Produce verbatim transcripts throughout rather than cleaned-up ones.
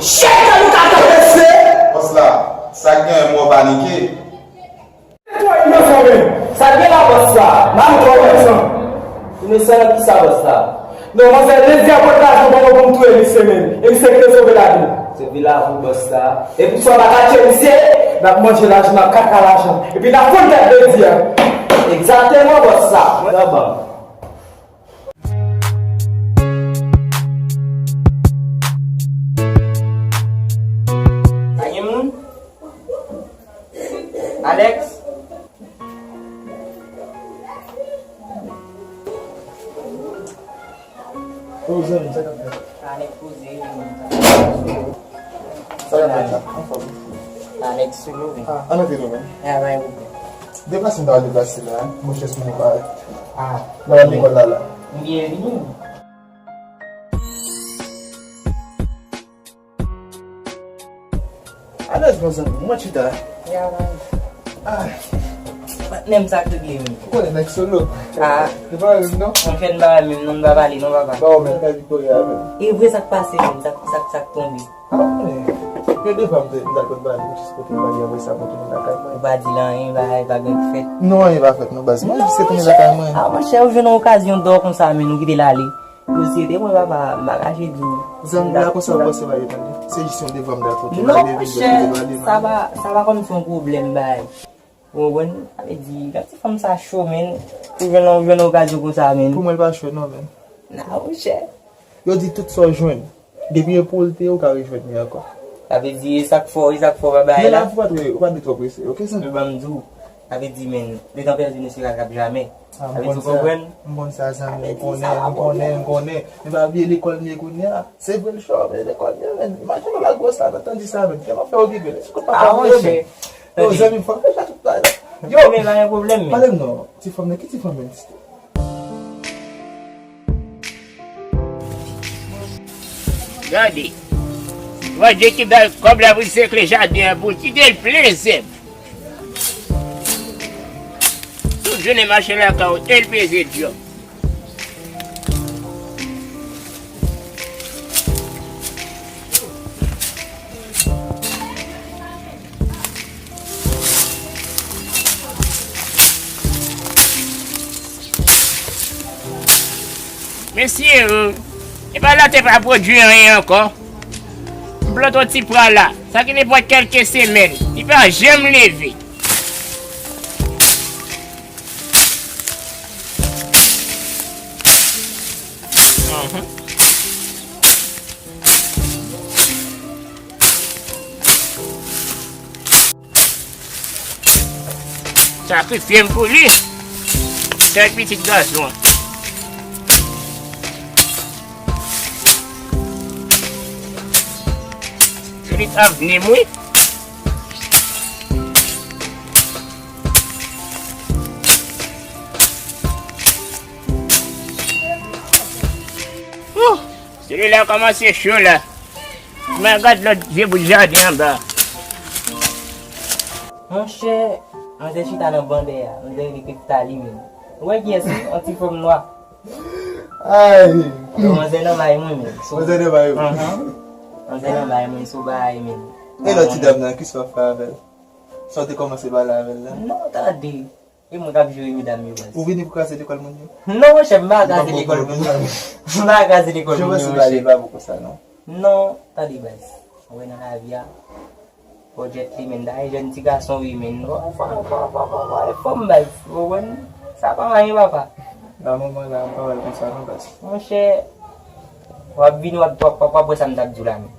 Chèf, nou ka tande se. Bòs la, sa k genyen, mwen w panike. Netwaye nan zòn menm. Sa gen la, bòs la? Manm twò inosan. Inosan nan kisa, bòs la? Non, manzè, lezi a pot lajan ban mwen pou m touye misye menm. E misye ki te sove lavi m. Sove lavi w, bòs la. E pou sa w pa ka tcheke misye, n ap manje lajan, n ap kaka lajan. Epi n ap fonn tèt lezi a. Egzakteman, bòs la. Mwen nan banm. Pa gen moun? Alex? Oh, zanmi, sa k ap fèt? Alex poze, wi, men sa k ap fèt? Sa k ap fèt la? Anfòm. Alex sou yo, men. Ah, ann antre non, men. Ah, bay ou. Deplase m ta deplase la, monchè, sou mwen pa. Ah. Nan lekòl la, la. M byen vini. Alèz, bon zanmi, kòman chita? Ya, man. Ah. Patnè m, sa k regle menm? Ou konnen nèg solo. Ah. Se pa menm non? Monchè, n pa menm non, n pa pale non, papa. Ba ou menm, kay Victoria menm. E vre, sa k pase menm? Sa k, sa k, sa k tonbe? Ah, men. Yo devan m te, m t al konn pale, m jis pote m bagay, apre sa, mwen tounen lakay mwen. Ou pa di l anyen, bagay pa gen fèt. Non, anyen pa fèt non, baz. Mwen jis retounen lakay mwen. Ah, monchè, ou jwenn yon okazyon dò konsa, men ou kite l ale. Yo se te mwen, papa, m pa kache di w. Zanmi, la konsa w panse bagay, tande. Se jis yon devan m t al pote. Non, monchè, sa pa, sa pa kòmsi yon pwoblèm, bagay. Ou konprann? Sa vle di, gad ti fanm sa cho, men. Ou jwenn, ou jwenn okazyon konsa, men. Pou mwen, l pa cho, non, men. Nan, monchè. Yo di tout sa w jwenn. Depi e pou l te ye, ou ka rejwenn li ankò. Sa vle di, e sa k fè w, e sa k fè w pa bay la. Men lavi w pa t, ou pa dwe twò prese, oke, zanmi? Men ban m di w, sa vle di, men, letan pèdi nou se ral k ap jamè. Ah, m konn sa. Sa vle di, ou konprann? M konn sa, zanmi, m konnen, m konnen, m konnen. Men pa bliye lekòl m ye kounye a. Se vre l cho, men lekòl m ye, men. Imajine w la gwòs la, nan tan di sa, men. Kè m ap fè okipe l. Se kout papa m yo, men. Yo, zanmi, fò m deja tout bagay la. Yo! Men pa gen pwoblèm, men. Pale m non, ti fanm nan, ki ti fanm menm? Gade. Gade ki bèl kòb la pou l sekle jaden an pou l kite l plen zèb. Tout jounen mache lakay ou, e l peze djòb. Mesye, e pa la te pa pwodui anyen ankò. M plante yon ti pwa la, sa gen nenpòt kèlke semèn, li pa janm leve. Anhan. Sakrifye m pou li. Sèl pitit gason an. Se li k avni m, wi. Ooh! Sele la kòmanse cho la. Men gad lòt vye bout jaden anba. Monchè, manzè chita nan ban dèyè a. Manzè rele Kripta li menm. Ou wè kiyès li? Yon ti fanm nwa. Ay! Yo, manzè nan bay mwen menm. So, manzè nan bay mwen. Anhan. Manzè nan bay mwen, so bay menm. E lòt ti dam nan, kisa w fè avè l? Sa w te kòmanse pale avè l la? Non, tande. E mwen k ap jere medam yo, baz. Ou vini pou kraze lekòl moun yo? Non, monchè, m pa kraze lekòl moun yo. M pa kraze lekòl moun yo, monchè. Je pense pa li pa pou konsa, non. Non, tande, baz. Ou wè nan lavi a, fò w djèt li, men. Dayè, jèn ti gason, wi, men. Fò, fò, fò, fò, fò, fò, fò, baz. Ou konprann? Sa pa anyen, papa. Nan moman la, m pa wè l konsa, non, baz. Monchè, w ap vini, w ap, w ap, w ap wè sa m t ap di w la, men.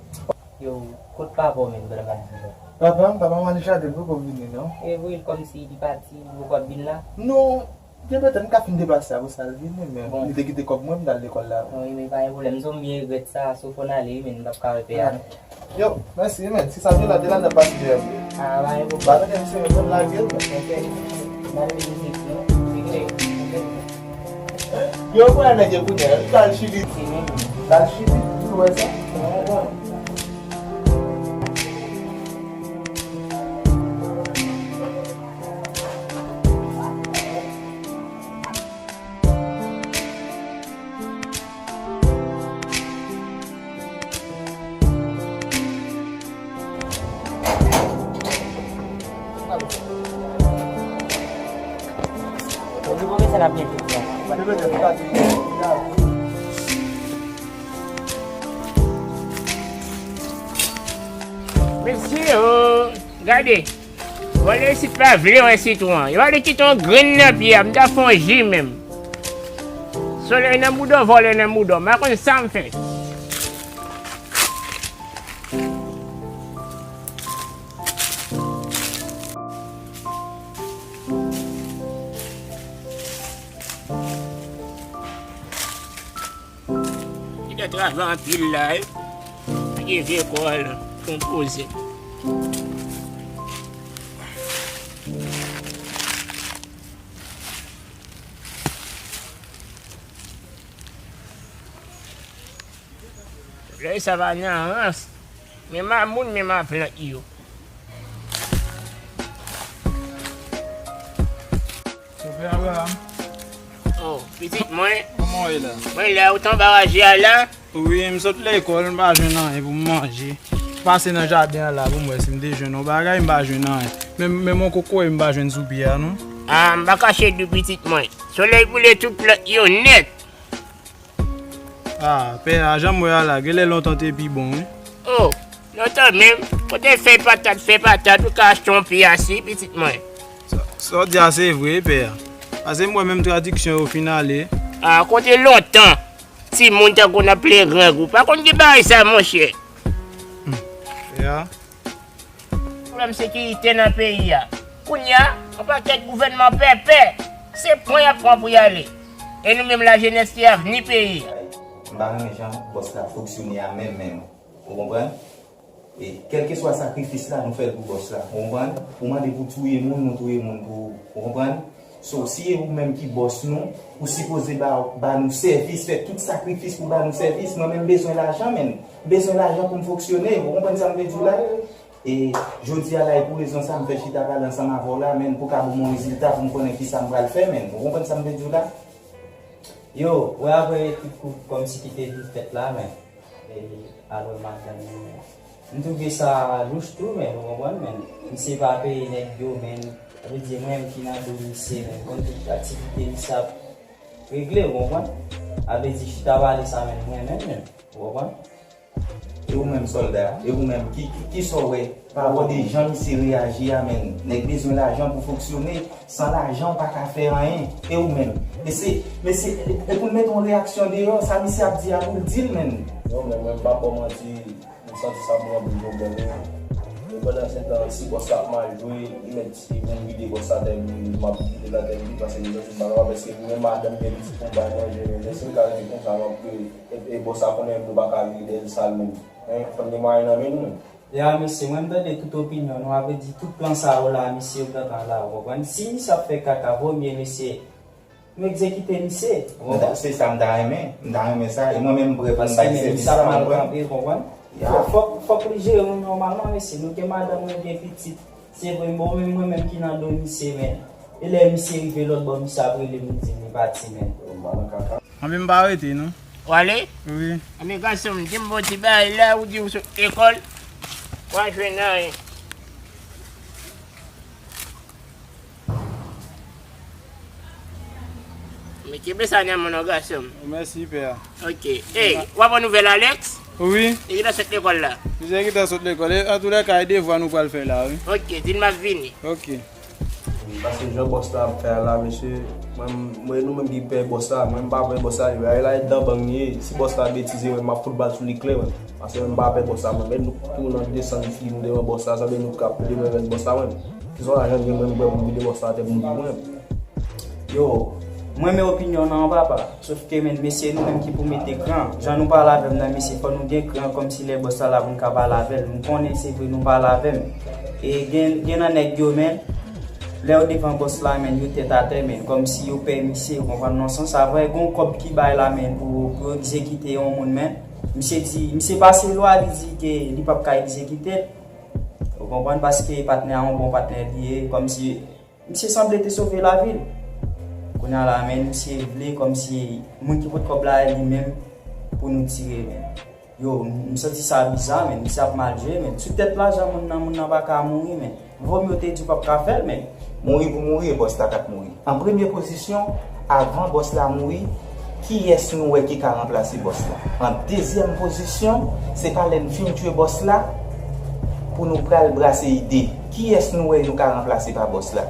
Yo, kot papa w menm pandan m ap di w la? Papa m, papa m al jaden, li poko vini non. E vre, l kòmsi li pati, li poko ap vin la? Non, gen pètèt m ka fin deplase apre sa l vini, men li te kite kòb mwen, m t al lekòl la. Wi, men pa gen pwoblèm, so m byen regrèt sa, so fò n ale wi, men m p ap ka wè pè a non. Yo, mèsi wi, men si sa vle la, de la n ap pase deyò vre. Ah, pa gen pwoblèm. Ba tande misye, men fò n lage l, men. Ok, n ale vin isit non, se klè. Yo, pran nèg yo kounye a, l pral Chili. L al Chili, ou wè sa? Mesye, o, gade. Vòlè isit pa vle wè sitwon an. Yo ale kite yon grenn nan pye a, m ta fè yon ji menm. Solèy nan bouda w, vòlè nan bouda w. M pa konn sa m fè. Li te travay anpil la, wi. Li gen vye kò a la, konpoze. Lè sa va nan rans. Men mamoun, men maplant yo. Chofè Abraham. Oh, pitit mwen. Kòman w ye la? Mwen la, ou t anba raje a la? Wi, m sot lekòl, m pa jwenn anyen pou m manje. Pase nan jaden an la pou m wè si m te jwenn yon bagay, m pa jwenn anyen. Men, men yon kokoye m pa jwenn sou pye a, non. Ah, m pa kache di w, pitit mwen. Solèy boule tout plant yo nèt. Ah, pè a, jan m wè a la, genlè lontan te pi bon, wi. Oh, lontan menm, kote fèy patat, fèy patat, ou ka achte yon pye a si, pitit mwen. Sa, sa w di a se vre, pè a. Paske m wè menm tradiksyon yo fin ale. Ah, kote lontan, timoun tankou n ap plen grangou. Pa konn gen bagay sa, monchè. Hmm. Pè a. Pwoblèm sekirite nan peyi a. Kounye a, yon pakèt gouvènman pèpè, se pran y ap pran pou y ale. E nou menm lajenès ki avni peyi a. M pa renmen jan bòs la fonksyone a menm, menm. Ou konprann? E kèlkeswa sakrifis la, nou fè l pou bòs la. Ou konprann? Ou mande pou touye moun, nou touye moun pou ou. Ou konprann? So, si e ou menm ki bòs nou, ou sipoze ba, ba nou sèvis, fè tout sakrifis pou ba nou sèvis. Mwen menm bezwen lajan, menm. M bezwen lajan pou m fonksyone. Ou konprann sa m vle di w la? E jodi a la, e pou rezon sa, m fè chita pale ansanm avè w la, menm, pou ka ban m yon rezilta, pou m konnen kisa m pral fè, menm. Ou konprann sa m vle di w la? Yo, wè, apre tout kou kòmsi ki te vin fèt la, menm, e, alò madanm li, menm, m twouve sa louch tou, menm, ou konprann, menm, misye pa peye nèg yo, menm, sa vle di mwen menm ki nan do misye, menm, konn tout aktivite misye ap regle, ou konprann? Sa vle di chita pale sa, menm, mwen menm, menm, ou konprann? E ou menm, sòlda, e ou menm, ki, ki, kisa w wè pa rapò de jan misye reyaji a, menm? Nèg bezwen lajan pou fonksyone, san lajan, w pa ka fè anyen. E ou menm? E se, men se, e, e pou l mete yon reyaksyon deyò, sa misye ap di a pou l di l, menm. Non, men mwen, m p ap ba w manti, m santi sa pou anpil pwoblèm, wi. E pandan se tan, si bòs la ap mal jwe, li mèt di pou m vide bòs la tèt li, m ap vide l atè li, paske li santi m pa kapab, paske mwen, madanm, gen pitit pou m bay manje, men si m ka rete konsa, m ap, e, e bòs la konnen nou pa ka viv dèyè l sal menm. Hein, fò n gen mwayen nan men nou menm. Ya, mesye, mwen m tande tout opinyon nou, sa vle di tout plan sa yo la, mesye, yo gentan la, ou konprann? Si misye ap fè kaka, vomye, mesye, nou egzekite misye, ou konprann? Se sa m ta renmen, m ta renmen sa, e mwen menm m prè pou m bay sèvis la, ou konprann? Paske misye ap mal kanpe, ou konprann? Ya. Fòk, fòk, fòk li jere nou nòmalman, mesye, nou gen madanm, nou gen pitit. Se vre, bon, men mwen menm ki nan do misye, men. E lè misye rive lòt bò, misye ap rele m, li di m li pati, men. Anben m pa rete, non. W ale? Wi. Anben gason m, di m bon ti bagay la, ou di w sot lekòl, w a jwenn anyen. Men kenbe sa nan men w non, gason m. Mèsi, pè a. Ok. Ey, w ap pran nouvèl Alex? Wi. Li gentan sot lekòl la? Misye gentan sot lekòl. E, antoulèka, e devwa nou pral fè la, wi. Ok, di l m ap vini. Ok. Paske jan bòs la ap fè a la, mesye, mwen, mwen, nou menm ki pè bòs la, mwen, m pa pè bòs la, li la, li la, e dan bang li ye. Si bòs la betize, mwen, m ap fout bal sou li klè, mwen. Paske mwen, m pa pè bòs la, mwen. Men nou tou nan desann figi nou devan bòs la, sanble nou k ap leve rès bòs la, mwen. Kisa w lajan gen mwen, m prè pou m vide bòs la atè pou m di mwen. Yo, mwen renmen opinyon w nan, papa. Sofke, men, mesye, nou menm ki pou mete kran. Jan nou pale avè m nan, mesye, fò nou gen kran kòmsi lè bòs la la pou n ka pale avè l. M konnen se vre nou pale avè m. E gen, gen nan nèg yo, men, lè yo devan bòs la, men, yo tèt atè, men, kòmsi yo pè misye, ou konprann, nan sans sa, vre, gen yon kòb ki bay la, men, pou, pou yo egzekite yon moun, men, misye di, misye pase lwa, li di ke li p ap ka egzekite l. Ou konprann, paske patnè a yon bon patnè li ye, kòmsi misye sanble te sove lavi l. Kounye a la, men misye vle kòmsi moun ki pot kòb la li menm pou nou tire, men. Yo, m, m santi sa biza, men. Misye ap mal jwe, men. Sou tèt lajan moun nan, moun nan pa ka mouri, men. Vòmye w te di w p ap ka fè l, men. Mouri pou mouri, e bòs la k ap mouri. An premye pozisyon, Avan bòs la mouri, kiyès nou wè ki ka ranplase bòs la? An dezyèm pozisyon, se pa lè n fin tchwe bòs la pou nou pral brase ide. Kiyès nou wè nou ka ranplase pa bòs la?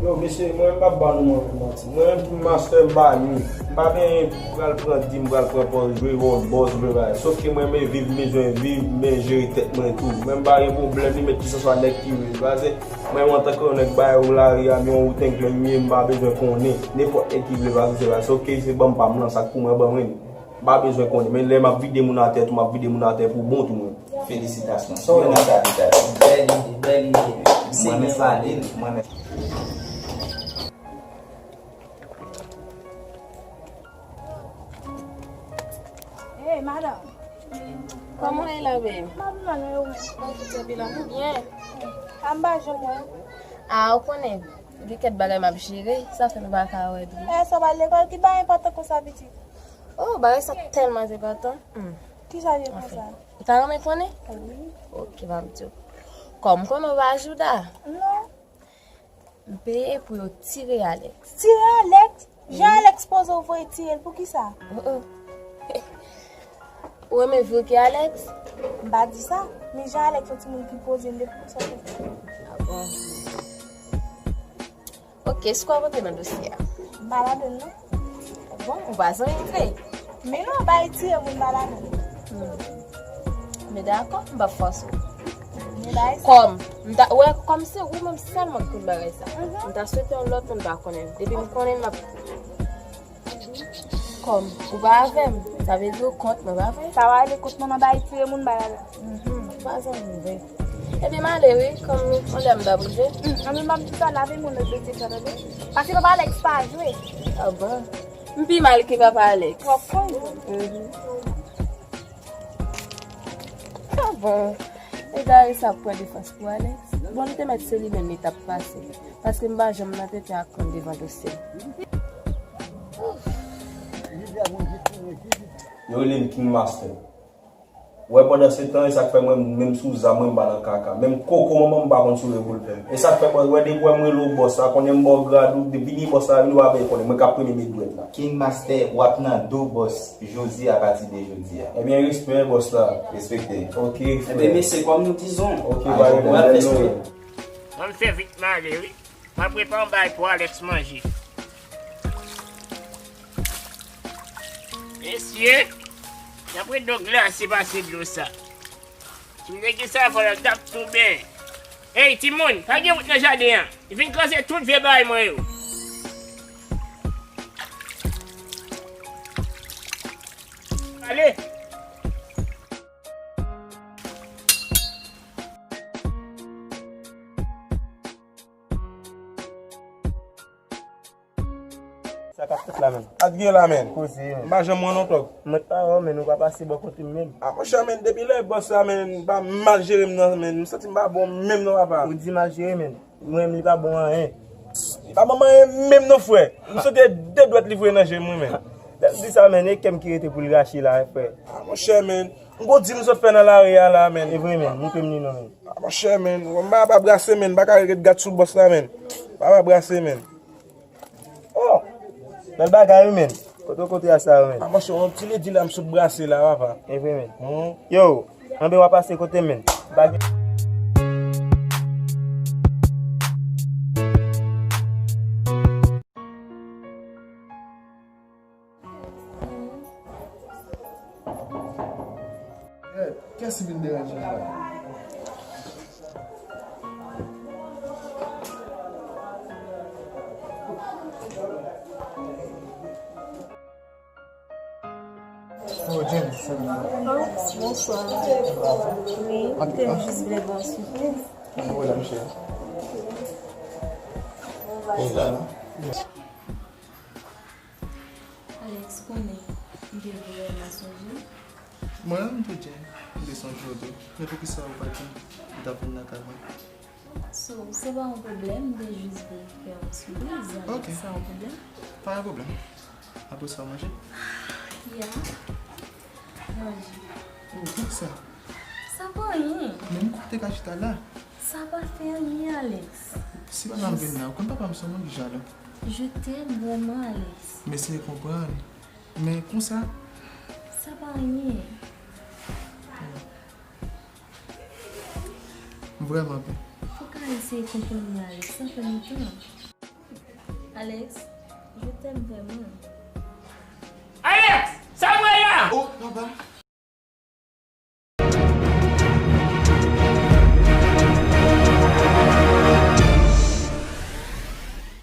Yo, mesye, mwen menm m ap ba nou mwen menm manti. Mwen menm King Master m pa nwi. M pa benyen pral pran di m pral pran pòz jwe wòl bòs jwe bagay. Sòf ke mwen menm viv m bezwen viv, men jere tèt mwen tou. Mwen m pa gen pwoblèm li met kisanswa nèg ki vle. Pase mwen menm antanke yon nèg bay ou lari a, men yon wouteng plen m ye, m pa bezwen konnen. Nenpòt nèg ki vle pase se bagay. Sòf ke se ban m pa m lan sa k pou mwen ban mwen. M pa bezwen konnen. Men lè m ap vide moun atè tou, m ap vide moun atè pou bon tou mwen. Felisitasyon. Sa w wè nan kapital? Bèl ide, bèl ide. Se byen pale. Mwen menm. Hey, madam. Kòman w ye la, baby? M ap mal, e ou menm? Mwen tout epi la, mwen byen. A m pa janm wè. A, ou konnen, gen kèk bagay m ap jere, sa fè nou pa ka wè byen. E sa w pa al lekòl, ki bagay enpòtan konsa, pitit? Oh, bagay sa tèlman enpòtan. Hmm. Kisa l ye konsa? Ou ta renmen konnen? Wi. Ok, m ap di w. Kòm konnen w pa Jouda? Non. M peye pou yo tire Alex. Tire Alex? Jan Alex poze w voye tire l, poukisa? Mm, mm. Ou renmen vil ke Alex? M pa di sa, men jan Alex yon timoun ki poze, m te pou sa. A bon? Ok, se kwa w pote nan dosye a? M pa ladann non. Bon, ou pa zanmi m vre. Men non, bay tire moun pa ladann. Hmm. Men dakò, m p ap fòse w. Men bay sa. Kòm, m ta, wè, kòm se ou menm sèlman ki konn bagay sa. Mhm. M ta swete yon lòt moun pa konnen. Depi m konnen, m ap Kòm ou pa avè m, sa vle di ou kont mwen, pa vre? Sa va rele kont mwen nan bay tire moun bay la. Mhm, ou pa zanmi m vre. Ebyen, m ale wi, kòm yon lè m t ap rive. Hmm, anben m ap di sa, lave men w lòt betiz sa, tande? Pase papa Alex pa jwe. A bon? M pi mal ke papa Alex. Twòp konn. Mhm. A bon? E dayè sa ap pran defans pou Alex. Bon, li te mèt se li menm li t ap pase. Paske m pa janm nan tenten ak konn devan dosye m. Yo rele m King Master. Wè pandan se tan, e sa k fè mwen menm sou zam mwen m pa nan kaka. Menm koko manman m pa konn sou revòlvè m. E sa k fè bòs, wè depi wè m rele w bòs la, konnen m ba w grad ou, depi li bòs la vini w ap konnen mwen k ap premye met dwèt la. King Master, w ap nan do bòs Josie apati de jodi a. Ebyen respè bòs la. Respekte. Ok frè. Ebyen mesye kòm nou dizon. Ok, pa gen pwoblèm non. An m fè vit m ale wi. M ap prepare yon bagay pou Alex manje. Mesye, n ap ret dlo glase pase dlo sa. Ti nèg sa fò l t ap touben. Ey, timoun, pa gen wout nan jaden an. Li fin kraze tout vye bagay mwen yo. Ale. Sa k ap fèt la menm? Sa k gen la menm? Koze menm. M pa janm wè non tòg. Mwen pa wè w menm, ou pa pase bò kote m menm. A monchè menm, depi lè bòs la menm pa mal jere m nan menm, m santi m pa bon menm non papa. Ou di mal jere menm? Mwen menm li pa bon anyen. Li pa bon anyen menm non frè. M sote de dwèt li voye nan je m wi menm. Lè m di sa menm, e kè m ki rete pou l rache la frè. A monchè menm, m gon di m sot fè nan lari a la menm. E vre menm, montre m li non menm. A monchè menm, m pa pa brase menm, m pa ka ret gad sou bòs la menm. M pa pa brase menm. Oh! Bèl bagay wi menm. Kote w kontre a sa yo menm? A monchè, yon ti ledi la m sot brase la papa. E vre menm. Yo, anben w a pase kote m menm. Bagay. Kiyès ki vin deranje nou la? Oh, James, salut. Oh, bonswa. Wi, m te jis vle ba w sipriz. Mwen la, monchè. Mwen la. Alex, konnen m te vle wè m a sonje. Mwen menm tou Jane, m te sonje w tou. Men poukisa ou pa di m ou t ap vin nan kay mwen? So, se pa yon pwoblèm, m te jis vle fè yon sipriz. Ok. Sa yon pwoblèm? Pa yon pwoblèm. Apre sa, w manje? Ya. Manje. Oh, poukisa? Sa pa anyen. Men m kwè w te ka chita la. Sa pa fè anyen, Alex. Si papa m vin la, ou konn papa m se yon moun ki jalou. Je t'aime vraiment, Alex. M eseye konprann. Men konsa. Sa pa anyen. M vrèman pè. Ou ka eseye konprann mwen, Alex, sa fè lontan. Alex, je t'aime vraiment. Alex, sa m wè la? Oh, papa.